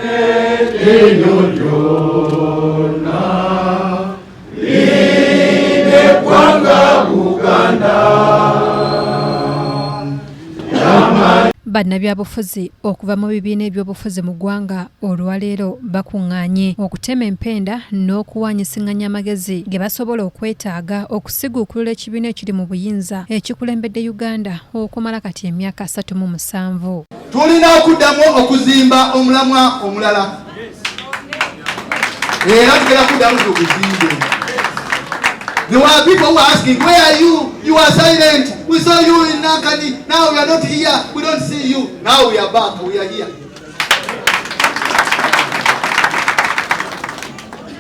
Eryo lyonna lineggwanga Buganda. Bannabyabufuzi okuva mu bibiina ebyobufuzi mu ggwanga olwaleero bakuŋŋaanye okutema empenda n'okuwaanyisinganya amagezi ge basobola okwetaaga okusiguukulula ekibiina ekiri mu buyinza ekikulembedde Uganda okumala kati emyaka 37. Tulina okuddamu okuzimba omulamwa omulala, era tugenda kuddamu tuguzimbe. There were people who were asking, where are you? You are silent. We saw you in Nankani. Now we are not here. We don't see you. Now we are back. We are here.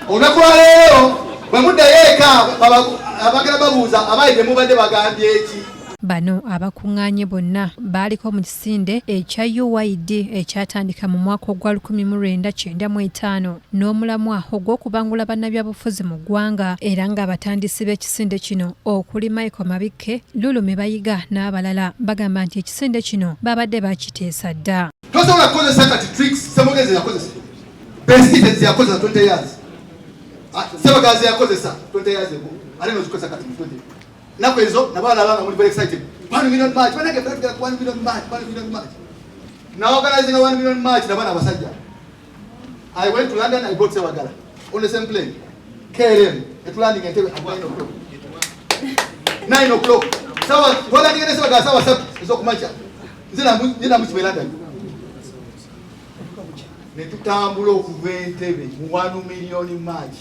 Olunaku lwa leero bwe muddayo eka abagala babuuza abayi temubadde bagambye ki? Bano abakuŋŋaanye bonna baaliko mu kisinde ekya UYD ekyatandika mu mwaka ogwa 1995 n'omulamwa ogw'okubangula bannabyabufuzi mu ggwanga, era ng'abatandisi b'ekisinde kino okuli Michael Mabikke, Lulume Bayiga n'abalala bagamba nti ekisinde kino babadde bakiteesa dda. Tosobola kukozesa kati tricks Ssemwogerere yakozesa, Besigye yakozesa 20 years, Ssebagala yakozesa 20 years ago, ate nozikozesa kati mu 20. Nnaku ezo nabo alaba nga muli very excited. 1 million march, banange tugenda ku 1 million march, 1 million march. Now organizing a 1 million march na bana abasajja. I went to London, I bought Ssebagala on the same plane. KLM, etulanding Entebbe at 9 o'clock. 9 o'clock. Sawa, twalandinga ne Ssebagala sawa 3 ez'okumakya. Nze namukiba e London. Ne tutambula okuva Entebbe mu 1 million march.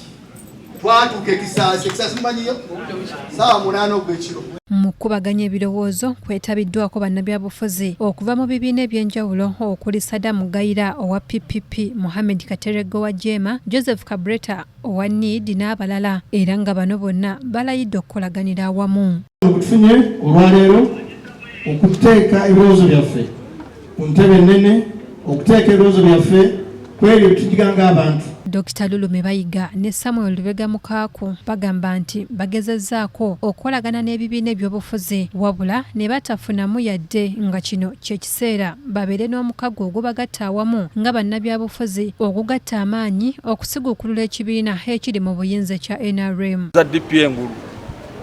Twatuuka ekisaasi, ekisaasi mumanyiyo? Saawa 8 ogw'ekiro. Mu kukubaganya ebirowoozo kwetabiddwako bannabyabufuzi okuva mu bibiina eby'enjawulo okuli Saddam Gayira owa PPP, Mohammed Kateregga owa Jeema, Joseph Kabreta owa NEED n'abalala, era nga bano bonna balayidde okukolaganira awamu. Tufunye olwaleero okuteeka ebirowoozo byaffe ku ntebe ennene, okuteeka ebirowoozo byaffe ku ebyo bye ng'abantu. Dr. Lulume Bayiga ne Samuel Lubega Mukaaku bagamba nti bagezezzaako okukolagana n'ebibiina ebyobufuzi wabula ne batafunamu yadde, nga kino kye kiseera babeere n'omukago ogubagatta awamu nga bannabyabufuzi ogugatta amaanyi okusiguukulula ekibiina ekiri mu buyinza ekya NRM. Za DP engulu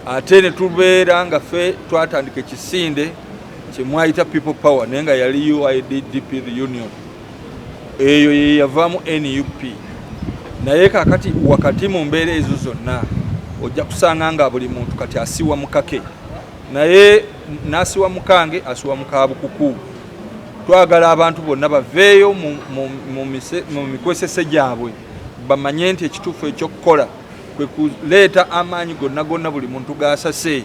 ate ne tubeera nga ffe twatandika ekisinde kye mwayita People Power, naye nga yali UID DP Reunion, eyo ye yavaamu NUP. Naye kakati wakati mu mbeera ezo zonna ojja kusanga nga buli muntu kati asiwa mukake, naye n'asiwa mukange asiwa mukabukuku. Twagala abantu bonna baveeyo mu mikwesese gyabwe, bamanye nti ekituufu ekyokukola kwe kuleeta amaanyi gonna gonna buli muntu g'asase,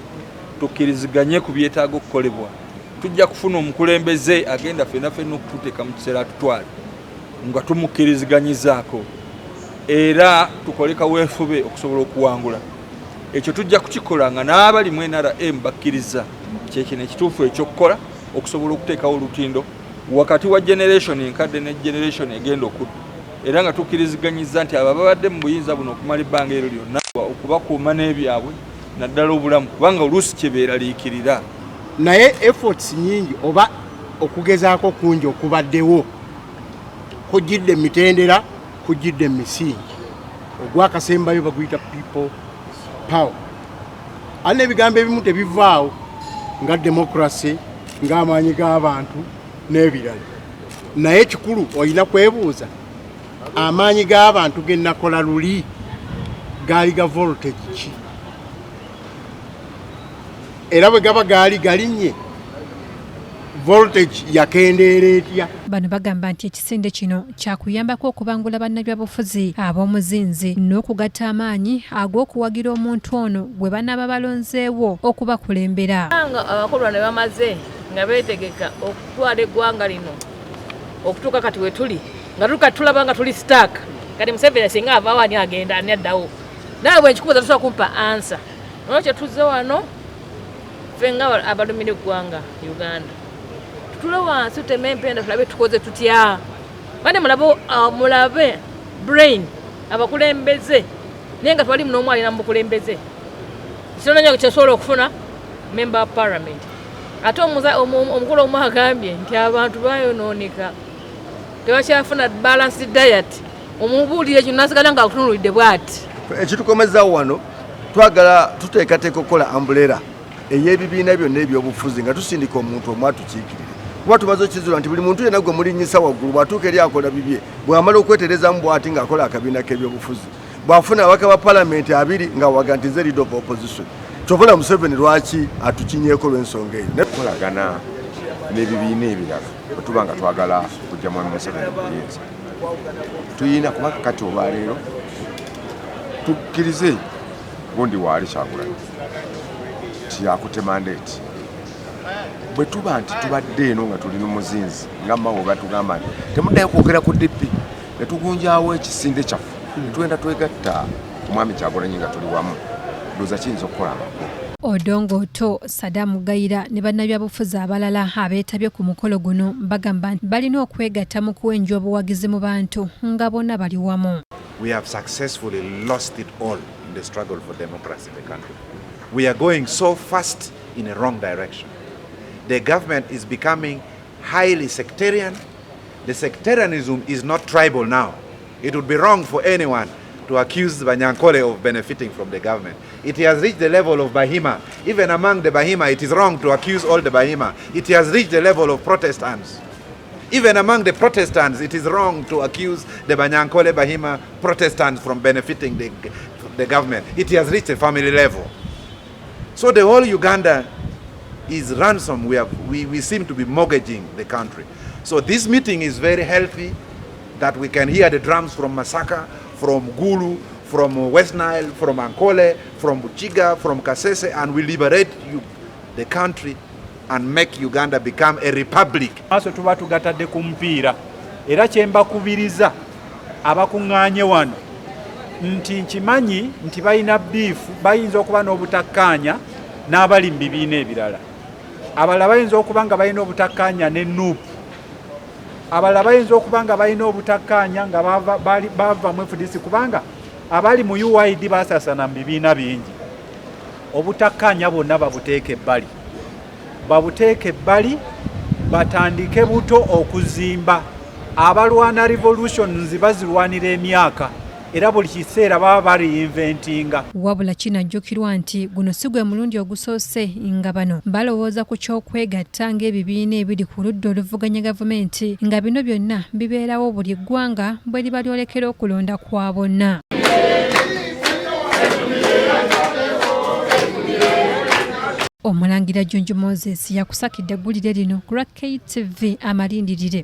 tukkiriziganye ku byetaaga okukolebwa. Tujja kufuna omukulembeze agenda ffenna ffenna okututeeka mu kiseera atutwale nga tumukkiriziganyizaako, era tukole kaweefube okusobola okuwangula. Ekyo tujja kukikola nga n'abali mu NRM bakkiriza kyekino ekituufu ekyokukola okusobola okuteekawo olutindo wakati wa generation enkadde ne generation egenda okudda, era nga tukkiriziganyiza nti abo ababadde mu buyinza buno okumala ebbanga eryo lyonna okubakuuma n'ebyabwe naddala obulamu, kubanga oluusi kyebeeraliikirira. Naye efforts nyingi oba okugezaako kungi okubaddewo kujjidde emitendera, kujjidde emisingi. Ogwakasembayo baguyita people power. Ate n'ebigambo ebimu tebivaawo nga democracy, ng'amaanyi g'abantu n'ebirala. Naye kikulu olina kwebuuza amaanyi g'abantu ge nakola luli gaali ga voltage ki, era bwe gaba gaali galinnye voltage yakendeera etya? Bano bagamba nti ekisinde kino kyakuyambako okubangula bannabyabufuzi ab'omuzinzi n'okugatta amaanyi ag'okuwagira omuntu ono gwe banaaba balonzeewo okubakulembera. Nga abakolwa ne bamaze nga beetegeka okutwala eggwanga lino okutuuka kati we tuli, nga tulaba nga tuli stuck. Kati Museveni singa avaawo ani agenda ani addawo? Naawe bwe nkikubuuza tosobola kumpa answer. Nolwekyo tuzze wano ffe nga abalumira eggwanga Uganda, tutule wansi tuteme empenda tulabe tukoze tutya. Bane mulabe brain abakulembeze, naye nga twali muno omu alina mu bukulembeze kitono kyesobola okufuna member of parliament. Ate omukulu omu agambye nti abantu bayonooneka. Tebakyafuna balanced diet. Omubuulira ekyo nasigala nga akutunuulidde bw'ati. Ekitukomezawo wano, twagala tuteekateeka okukola umbrella ey'ebibiina byonna ebyobufuzi nga tusindika omuntu omu atukiikirire, kuba tumaze okizula nti buli muntu yenna gwe mulinnyisa waggulu bw'atuuka eri akola bibye. Bw'amala okweterezamu bw'ati ng'akola akabiina k'ebyobufuzi, bw'afuna ababaka ba palamenti 20 nga waga nti nze leader of opposition. Kyova Museveni lwaki atukinyeeko lw'ensonga eyo. Kukolagana n'ebibiina ebirala bwe tuba nga twagala okujja Mwami Museveni mu buyinza, tuyina kuba kati olwaleero tukkirize gundi waali Kyagulanyi tiyakutte mandate. Bwe tuba nti tubadde eno nga tuli nomuzinzi nga mawo batugamba nti temuddayo kwogera ku DP, ne tugunjawo ekisinde kyaffe ne tugenda twegatta ku Mwami Kyagulanyi nga tuli wamu, ndowooza kiyinza okukola amakulu. Odonga Otto, Saddam Gayira ne bannabyabufuzi abalala abeetabye ku mukolo guno bagamba nti balina okwegatta mu kuwenja obuwagizi mu bantu nga bonna bali wamu. We have successfully lost it all in the struggle for democracy in the country. We are going so fast in a wrong direction. The government is becoming highly sectarian. The sectarianism is not tribal now. It would be wrong for anyone to accuse Banyankole of benefiting from the government. It has reached the level of Bahima. Even among the Bahima, it is wrong to accuse all the Bahima. It has reached the level of Protestants. Even among the Protestants, it is wrong to accuse the Banyankole Bahima Protestants from benefiting the government. It has reached a family level. So the whole Uganda is ransom. We seem to be mortgaging the country. So this meeting is very healthy, that we can hear the drums from Masaka, from Gulu, from West Nile, from Ankole, from Buchiga, from Kasese, and we liberate you, the country, and make Uganda become a republic. Maaso tuba tugatadde ku mupiira, era kye mbakubiriza abakuŋŋaanye wano nti nkimanyi nti balina beef, bayinza okuba n'obutakkaanya n'abali mu bibiina ebirala. Abalala bayinza okuba nga balina obutakkaanya ne NUP, abalala bayinza okuba nga balina obutakkaanya nga bava mu FDC, kubanga abali mu UYD basaasana mu bibiina bingi. Obutakkaanya bwonna babuteeka ebbali, babuteeka ebbali, batandike buto okuzimba. Abalwana revolutions bazirwanira emyaka, era buli kiseera baba bareinventinga. Wabula kinajjukirwa nti guno si gwe mulundi ogusoose nga bano balowooza ku ky'okwegatta ng'ebibiina ebiri ku ludda oluvuganya gavumenti, nga bino byonna bibeerawo buli ggwanga bwe liba lyolekera okulonda kwa bonna. Omulangira Junju Moses yakusakidde eggulire lino ku lwa KTV Amalindirire.